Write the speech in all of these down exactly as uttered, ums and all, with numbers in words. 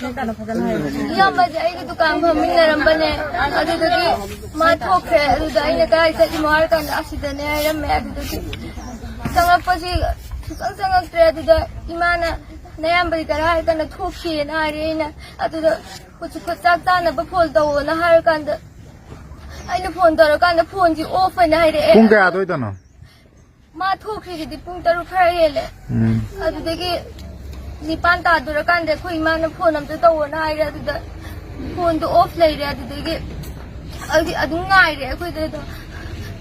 ꯏꯌꯥꯝꯕꯁꯦ ꯑꯩꯒꯤ ꯗꯨꯀꯥꯟ ꯐꯝꯃꯤꯟꯅꯔꯝꯕꯅꯦ, ꯑꯗꯨꯗꯒꯤ ꯃꯥ ꯊꯣꯛꯈ꯭ꯔꯦ꯫ ꯑꯗꯨꯗ ꯑꯩꯅ ꯀꯗꯥꯏ ꯆꯠꯂꯤꯃꯣ ꯍꯥꯏꯔ ꯀꯥꯟꯗ ꯑꯁꯤꯗꯅꯦ ꯍꯥꯏꯔꯝꯃꯦ꯫ ꯑꯗꯨꯗꯒꯤ ꯆꯪꯉꯛꯄꯁꯤ ꯁꯨꯡꯆꯪ ꯆꯪꯉꯛꯇ꯭ꯔꯦ꯫ ꯑꯗꯨꯗ ꯏꯃꯥꯅ "ꯅꯌꯥꯝꯕꯗꯤ ꯀꯗꯥꯏ ꯍꯥꯏꯔ ꯀꯥꯟꯗ ꯊꯣꯛꯈꯤꯑꯅ" ꯍꯥꯏꯔꯦ꯫ ꯑꯩꯅ ꯑꯗꯨꯗ "ꯍꯧꯖꯤꯛ ꯆꯥꯛ ꯆꯥꯅꯕ ꯐꯣꯟ ꯇꯧꯑꯣꯅ" ꯍꯥꯏꯔꯀꯥꯟꯗ ꯑꯩꯅ ꯐꯣꯟ ꯇꯧꯔꯀꯥꯟꯗ ꯐꯣꯟꯁꯤ ꯑꯣꯐ ꯑꯣꯏꯅ ꯍꯥꯏꯔꯛꯑꯦ꯫ ꯄꯨꯡ ꯀꯌꯥꯗ ꯑꯣꯏꯗꯣꯏꯅꯣ? ꯃꯥ ꯊꯣꯛꯈ꯭ꯔꯤꯁꯤꯗꯤ ꯄꯨꯡ ꯇꯔꯨꯛ ꯈꯔ ꯍꯦꯜꯂꯦ꯫ ꯎꯝ꯫ ꯑꯗꯨꯗꯒꯤ ꯅꯤꯄꯥꯟ ꯇꯥꯗꯣꯔꯀꯥꯟꯗ ꯑꯩꯈꯣꯏ ꯏꯃꯥꯅ ꯐꯣꯟ ꯑꯝꯇ ꯇꯧꯑꯣꯅ ꯍꯥꯏꯔꯦ꯫ ꯑꯗꯨꯗ ꯐꯣꯟꯗꯣ ꯑꯣꯐ ꯂꯩꯔꯦ꯫ ꯑꯗꯨꯗꯒꯤ ꯑꯗꯨꯗꯤ ꯑꯗꯨꯝ ꯉꯥꯏꯔꯦ ꯑꯩꯈꯣꯏꯗ꯫ ꯑꯗꯣ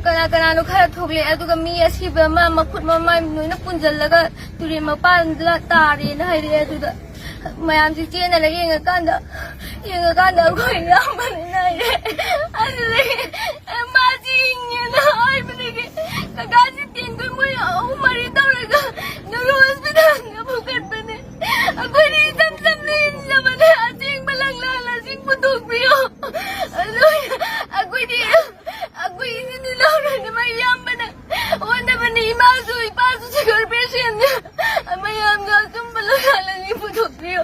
ꯀꯅꯥ ꯀꯅꯥꯅꯣ ꯈꯔ ꯊꯣꯛꯂꯛꯑꯦ꯫ ꯑꯗꯨꯒ ꯃꯤ ꯑꯁꯤꯕ ꯑꯃ ꯃꯈꯨꯠ ꯃꯃꯥꯏ ꯂꯣꯏꯅ ꯄꯨꯟꯁꯤꯜꯂꯒ ꯇꯨꯔꯦꯟ ꯃꯄꯥꯟꯗ ꯇꯥꯔꯦꯅ ꯍꯥꯏꯔꯛꯑꯦ꯫ ꯑꯗꯨꯗ ꯃꯌꯥꯝꯁꯤ ꯆꯦꯟꯅꯔ ꯌꯦꯡꯉꯀꯥꯟꯗ, ꯌꯦꯡꯉꯀꯥꯟꯗ ꯑꯩꯈꯣꯏ ꯏꯌꯥꯝꯕꯅꯤꯅ ꯍꯥꯏꯔꯦ꯫ ꯑꯗꯨꯗꯒꯤ ꯃꯥꯁꯤ ꯍꯤꯡꯉꯦꯅ ꯍꯥꯏꯕꯗꯒꯤ ꯀꯀꯥꯁꯤ ꯇꯦꯟꯗꯣꯏ ꯃꯣꯏ ꯑꯍꯨꯝ ꯃꯔꯤ ꯇꯧꯔꯒ ꯅꯨꯔꯨ ꯍꯣꯁꯄꯤꯇꯥꯜꯗ ꯄꯨꯈꯠꯄꯅꯦ꯫ ꯑꯩꯈꯣꯏꯗꯤ ꯏꯆꯝ ꯆꯝꯅ ꯍꯤꯡꯖꯕꯅꯦ꯫ ꯑꯁꯦꯡꯕ ꯂꯪꯂꯥ ꯂꯁꯤꯡ ꯄꯨꯊꯣꯛꯄꯤꯌꯣ꯫ ꯑꯗꯨ ꯑꯩꯈꯣꯏꯗꯤ ꯑꯩꯈꯣꯏ ꯏꯆꯤꯟ ꯏꯅꯥꯎ ꯂꯣꯏꯅꯃꯛ ꯏꯌꯥꯝꯕꯅ ꯍꯣꯠꯅꯕꯅꯤ꯫ ꯏꯃꯥꯁꯨ ꯏꯄꯥꯁꯨ ꯁꯨꯒꯔ ꯄꯦꯁꯦꯟꯅꯤ꯫ ꯃꯌꯥꯝꯅ ꯑꯆꯨꯝꯕ ꯂꯣꯏꯅ ꯄꯨꯊꯣꯛꯄꯤꯌꯨ꯫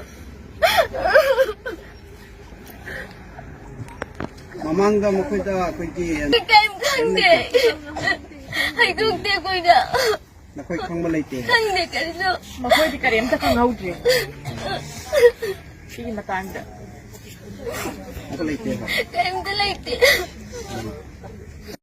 ꯃꯃꯥꯡꯗ ꯃꯈꯣꯏꯗ ꯑꯩꯈꯣꯏꯒꯤ ꯀꯔꯤꯝ ꯈꯪꯗꯦ꯫ ꯍꯥꯏꯗꯣꯛꯇꯦ ꯑꯩꯈꯣꯏꯗ꯫ ꯅꯈꯣꯏ ꯈꯪꯕ ꯂꯩꯇꯦ꯫ ꯈꯪꯗꯦ ꯀꯔꯤꯁꯨ꯫ ꯃꯈꯣꯏꯗꯤ ꯀꯔꯤꯝꯇ ꯈꯪꯍꯧꯗ꯭ꯔꯦ꯫ ꯁꯤꯒꯤ ꯃꯇꯥꯡꯗ꯫ ꯈꯪꯕ ꯂꯩꯇꯦꯕ꯫ ꯀꯔꯤꯝꯇ ꯂꯩꯇꯦ꯫